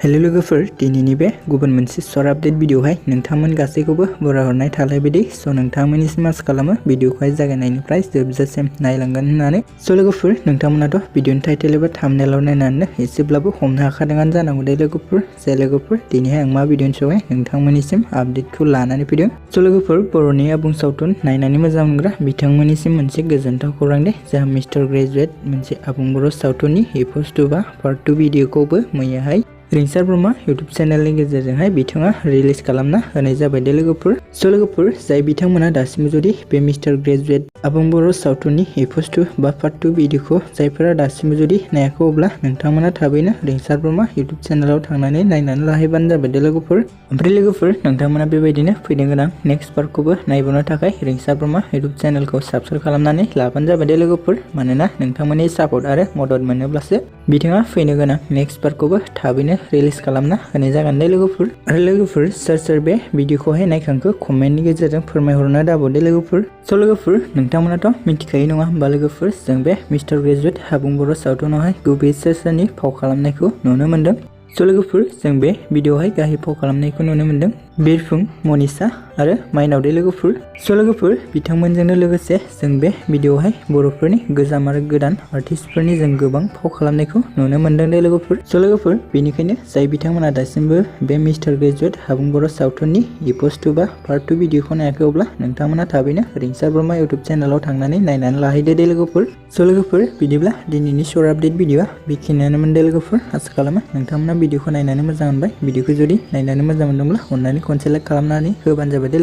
hello लोगोफोर दिनैनि बे गुबुन मोनसे शर्ट आपडेट भिडिअहाय नोंथांमोन गासैखौबो बरायहरनाय थालायबायदि नोंथांमोननिसिम आसा खालामो भिडिअखौहाय जागायनायनिफ्राय जोबजासिम नायलांगोन होननानै लोगोफोर नोंथांमोनाथ' भिडिअनि टाइटेल एबा थाम्बनेलाव नायनानै एसेब्लाबो हमनो हाखादोंआनो जानांगौ दे लोगोफोर दिनैहाय आं मा भिडिअनि सायावहाय नोंथांमोननिसिम आपडेटखौ लानानै फैदों लोगोफोर बर'नि आबुं सावथुन नायनानै मोजां मोनग्रा बिथांमोननिसिम मोनसे गोजोनथाव खौरां दे जोंहा मिस्टार ग्रेजुएट मोनसे आबुं बर' सावथुननि एपिसोड 2 बा पार्ट 2 भिडिअखौबो मैयाहाय रिंसार ब्रह्मा यूट्यूब चेनेलनि गेजेरजोंहाय बिथाङा रिलिज खालामना होनाय जाबाय दे लोगोफोर जाय बिथांमोना दासिमबो जुदि बे मिस्टार ग्रेजुएट आबुं बर' सावथुननि एपिसोड 2 बा पार्ट 2 भिडिअखौ जायफोरा दासिमबो जुदि नायाखै अब्ला नोंथांमोना थाबैनो रिंसार ब्रह्मा यूट्यूब चेनेलाव थांनानै नायनानै लाहैबानो जाबाय दे ओमफ्राय लोगोफोर नोंथांमोना बेबायदिनो फैनो गोनां नेक्स्ट पार्टखौबो नायबावनो थाखाय रिंसार ब्रह्मा यूट्यूब चेनेलखौ साबस्क्राइब खालामनानै लाबानो जाबाय दे लोगोफोर मानोना नोंथांमोननि सापर्ट आरो मदद मोनोब्लासो बिथाङा फैनो गोनां नेक्स्ट पार्टखौबो थाबैनो रिलिज खालामना होनाय जागोन दे लोगोफोर आरो लोगोफोर सोर बे भिडिअखौहाय नायखांखो कमेन्टनि गेजेरजों फोरमायहरनो दाबाव दे लोगोफोर नोंथांमोनाथ' मिथिखायो नङा होमबा लोगोफोर जों बे मिस्टार ग्रेजुएट आबुं बर' सावथुनावहाय गुबै सोरनि फाव खालामनायखौ नुनो मोनदों लोगोफोर जों बे भिडिअआवहाय गाहाय फाव खालामनायखौ नुनो मोनदों बिरपुं मनीषा आरो माइनाव दे लोगोफोर बिथांमोनजोंनो लोगोसे जों बे भिडिअआवहाय बर'फोरनि गोजाम आरो गोदान आर्टिस्टफोरनि जों गोबां फाव खालामनायखौ नुनो मोनदों दे लोगोफोर बेनिखायनो जाय बिथांमोना दासिमबो बे मिस्टार ग्रेजुएट आबुं बर' सावथुननि एपिसोड 2 बा पार्ट 2 भिडिअखौ नायाखै अब्ला नोंथांमोना थाबैनो रिंसार ब्रह्मा यूट्यूब चेनेलाव थांनानै नायनानै लाहैदो दे लोगोफोर बिदिब्ला दिनैनि शर्ट आपडेट भिडिअआ बेखिनियानोमोन दे लोगोफोर आसा खालामो नोंथांमोना भिडिअखौ नायनानै मोजां मोनबाय भिडिअखौ जुदि नायनानै मोजां मोनदोंब्ला अननानै खनसे लाइक खालामनानै होबानो जाबाय दे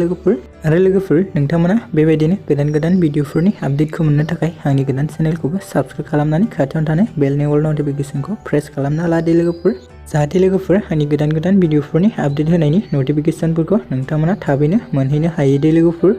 लोगोफोर नोंथांमोना बेबायदिनो गोदान भिडिअफोरनि आपडेटखौ मोननो थाखाय आंनि गोदान चेनेलखौबो साबस्क्राइब खालामनानै खाथियावनो थानाय बेलनि अल नटिफिकेशनखौ प्रेस खालामना ला दे लोगोफोर जाहाथे लोगोफोर आंनि गोदान भिडिअफोरनि आपडेट होनायनि नटिफिकेशनफोरखौ नोंथांमोना थाबैनो मोनहैनो हायो दे लोगोफोर